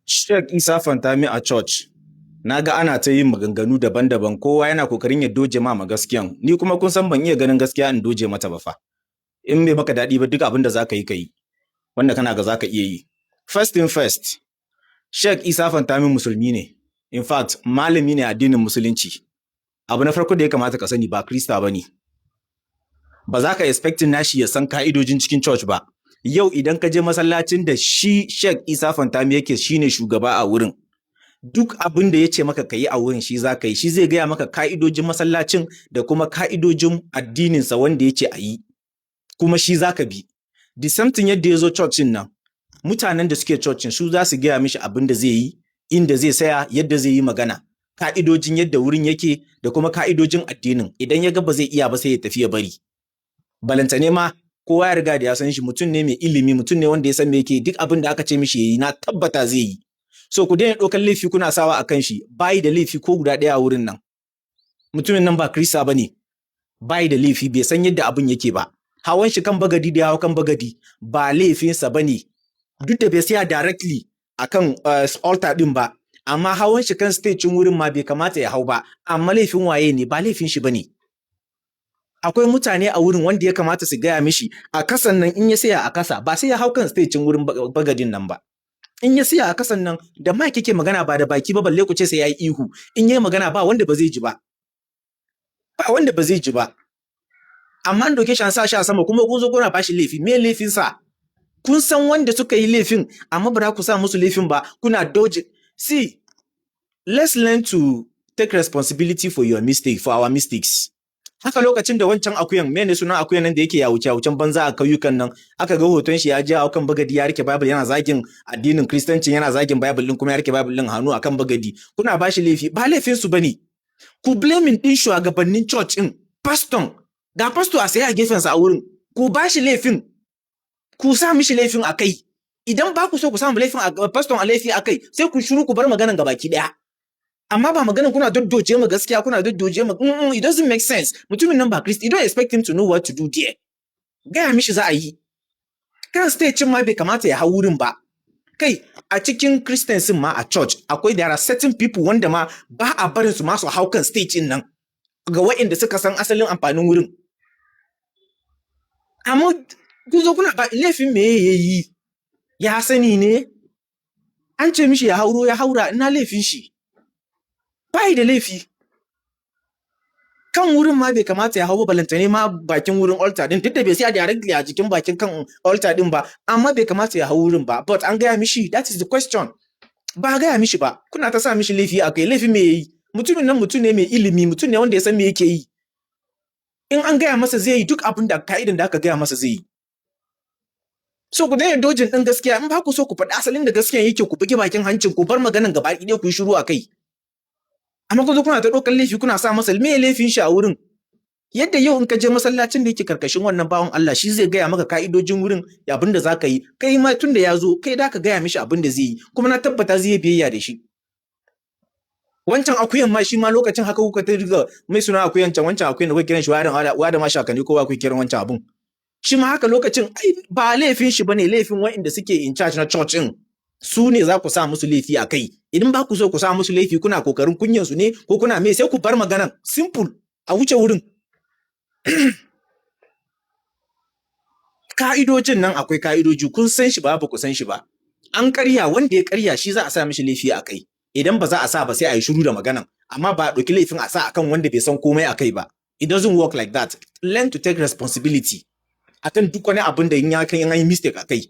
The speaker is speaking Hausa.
Sheikh Isa Pantami a church. Na ga ana ta yin maganganu daban-daban, kowa yana kokarin ya doje ma gaskiyan. Ni kuma kun san ban iya ganin gaskiya in doje mata ba fa. In bai maka daɗi ba, duk abin da za ka yi, ka yi. Wanda kana ga za ka iya yi. First thing first, Sheikh Isa Pantami musulmi ne. In fact, malami ne addinin Musulunci. Abu na farko da ya kamata ka sani, ba Krista ba ne. Ba za ka expecting nashi ya san ka'idojin cikin church ba. Yau idan ka je masallacin da shi Sheikh Isa Pantami yake shine shugaba a wurin, duk abin da ya ce maka ka yi a wurin, shi za ka yi. Shi zai gaya maka ka'idojin masallacin da kuma ka'idojin addininsa wanda ya ce a yi, kuma shi za ka bi. The same thing yadda ya zo churchin nan, mutanen da suke churchin su za su gaya mishi abin da zai yi, inda zai saya, yadda zai yi magana, ka'idojin yadda wurin yake da kuma ka'idojin addinin. Idan ya ga ba zai iya ba, sai ya tafi ya bari. Balantane ma kowa ya riga da ya san shi, mutum ne mai ilimi, mutum ne wanda ya san me yake. Duk abin da aka ce mishi yayi, na tabbata zai yi. So ku daina ɗaukar laifi kuna sawa akan shi. Bayi da laifi ko guda ɗaya a wurin nan. Mutumin nan ba Krista bane, bayi da laifi, bai san yadda abin yake ba. Hawan shi kan bagadi da ya hau kan bagadi ba laifinsa bane, duk da bai tsaya directly akan altar din ba, amma hawan shi kan stage wurin ma bai kamata ya hau ba. Amma laifin waye ne? Ba laifin shi bane. Akwai mutane a wurin wanda ya kamata su gaya mishi a kasan nan in ya tsaya a kasa, ba sai ya hau kan stage wurin bagadin nan ba. In ya tsaya a kasan nan, da mic yake magana, ba da baki ba, balle ku ce sai ya yi ihu. In yayi magana, ba wanda ba zai ji ba, ba wanda ba zai ji ba. Amma an doke shi an sa shi a sama, kuma kun zo kuna bashi laifi. Me laifin sa? Kun san wanda suka yi laifin, amma ba za ku sa musu laifin ba, kuna doje. See, let's learn to take responsibility for your mistake, for our mistakes. Haka lokacin da wancan akuyan, mene sunan akuyan nan da yake yawuce yawucen banza a kauyukan nan, aka ga hoton shi ya je a kan bagadi, ya rike Bible, yana zagin addinin Kristanci, yana zagin Bible din, kuma ya rike Bible din hannu akan bagadi, kuna bashi laifi. Ba laifin su bane. Ku blaming din shugabannin church din, pastor. Ga pastor a saye a gefen sa a wurin, ku bashi laifin, ku sa mishi laifin a kai. Idan ba ku so ku samu laifin a pastor a laifi a kai, sai ku shiru ku bar maganan gabaki daya. Amma ba maganan kuna doddoje mu gaskiya, kuna doddoje mu. It doesn't make sense. Mutumin nan ba Christ, you don't expect him to know what to do there. Gaya mishi za a yi. Kan stage ma bai kamata ya hau wurin ba. Kai, a cikin Christians ma a church akwai, there are certain people wanda ma ba a barin su ma su hau kan stage din nan, ga waɗanda suka san asalin amfanin wurin. Amma kun zo kuna ba laifin. Me ya yi? Ya sani ne? An ce mishi ya hauro, ya haura. Ina laifin shi? Bai da laifi. Kan wurin ma bai kamata ya hau ba, balantane ma bakin wurin altar din. Duk da bai sai directly a jikin bakin kan altar din ba, amma bai kamata ya hau wurin ba. But an gaya mishi? That is the question. Ba gaya mishi ba, kuna ta sa mishi laifi a kai. Laifin me yayi? Mutumin nan mutum ne mai ilimi, mutum ne wanda ya san me yake yi. In an gaya masa zai yi, duk abin da ka'idan da aka gaya masa zai yi. So ku daina dodging din gaskiya. In ba ku so ku faɗi asalin da gaskiya yake, ku bugi bakin hancin ku, bar maganan gaba ɗaya, ku yi shiru a kai. Amma ku zo kuna ta ɗaukar laifi kuna sa masa. Me laifin shi a wurin? Yadda yau in ka je masallacin da yake karkashin wannan bawan Allah, shi zai gaya maka ka'idojin wurin, abin da za ka yi. Kai ma tun da ya zo, kai da ka gaya mishi abin da zai yi, kuma na tabbata zai yi biyayya da shi. Wancan akuyan ma, shi ma lokacin haka kuka ta riga mai suna akuyan can, wancan akuyan da kuka kiran shi wadan ma shakani, kowa kuka kiran wancan abun. Shi ma haka lokacin, ai ba laifin shi bane, laifin wa'inda suke in charge na church din su ne za ku sa musu laifi a kai. Idan ba ku so ku sa musu laifi, kuna kokarin kunyan su ne ko kuna me, sai ku bar maganan, simple, a wuce wurin. Ka'idojin nan, akwai ka'idoji, kun san shi ba, ba ku san shi ba. An karya, wanda ya karya shi za a sa mishi laifi a kai. Idan ba za a sa ba, sai a yi shiru da maganan, amma ba a ɗauki laifin a sa akan wanda bai san komai a kai ba. It doesn't work like that. Learn to take responsibility akan duk wani abin da in ya kai an yi mistake a kai.